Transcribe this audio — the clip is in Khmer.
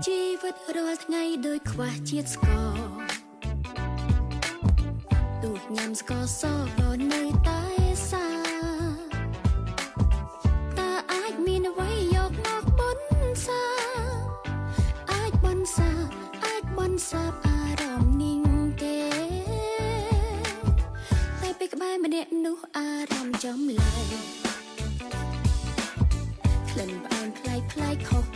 ជីវិតរាល់ថ្ងៃដូចខ្វះជាតិស្ករទោះញ៉ាំស្ករសក៏នៅតែសាតើអាចមានអ្វីយកមកបនសាអាចបនសាអាចបនសាបអារម្មណ៍នេះទេតែពេលក្បែរម្នាក់នោះអារម្មណ៍ចំឡើយក្លិនផ្អែមប្លែកប្លែកខុស